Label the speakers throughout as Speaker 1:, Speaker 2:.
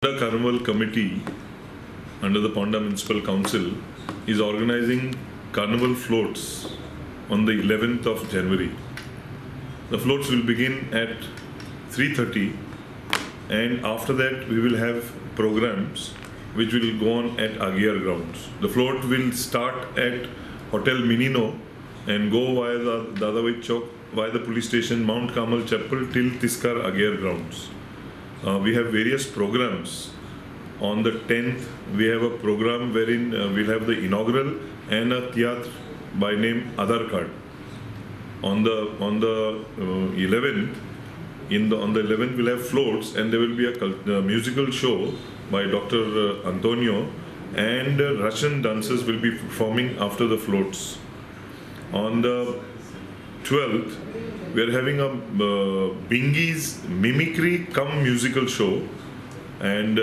Speaker 1: The Carnival Committee under the Ponda Municipal Council is organizing carnival floats on the 11th of January. The floats will begin at 3:30, and after that we will have programs which will go on at Aguiar grounds. The float will start at Hotel Minino and go via the Dadabhai Chowk, via the police station, Mount Carmel Chapel till Tiskar Aguiar grounds. We have various programs. On the 10th, we have a program wherein we'll have the inaugural and a theatre by name Aadhaar Card. On the 11th, on the 11th we'll have floats, and there will be a musical show by Dr. Antonio, and Russian dancers will be performing after the floats. On the 12th, we are having a Bingi's mimicry cum musical show, and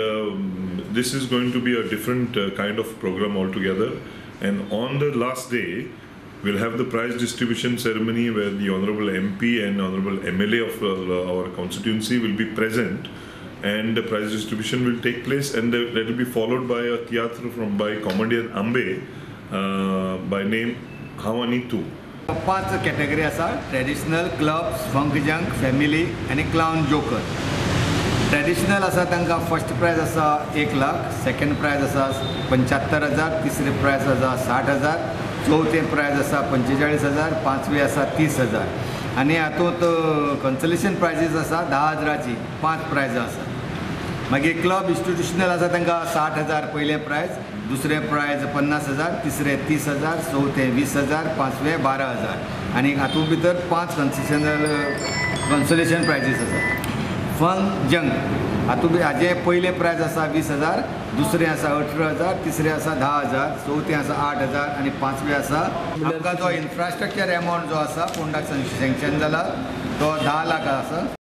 Speaker 1: this is going to be a different kind of program altogether. And on the last day, we'll have the prize distribution ceremony where the Honorable MP and Honorable MLA of our constituency will be present, and the prize distribution will take place, and that will be followed by a theatre from by comedian Ambe by name Havani 2.
Speaker 2: 5 category आसा: traditional, clubs, funk junk, family आनी क्लावन joker. Traditional आसा तांकां first prize आसा 1 lakh, second prize आसा 75,000, तिसरे prize आसा 60,000, चवथें prize आसा 45,000, पांचवें आसा 30,000. आनी हातूंत कन्सलेशन प्रायजीस आसा 10,000ची 5 प्रायजां आसा. मागीर क्लब इन्स्टिट्युशनल आसा तांकां 60,000 पयलें प्रायज, दुसरें प्रायज 50,000, तिसरें 30,000, चवथें 20,000, पांचवें 12,000. आनी हातूंत भितर 5 कन्सलेशन प्रायजीस आसा. फंक जंक हातूंत हाजें पयलें प्रायज आसा 20,000, दुसरें आसा 18,000, तिसरें आसा 10,000, चवथें आसा 8,000 आनी पांचवें आसा. आमकां जो इन्फ्रास्ट्रक्चर एमावंट जो आसा फोंडाक सँक्शन जाला तो 10 लाख आसा.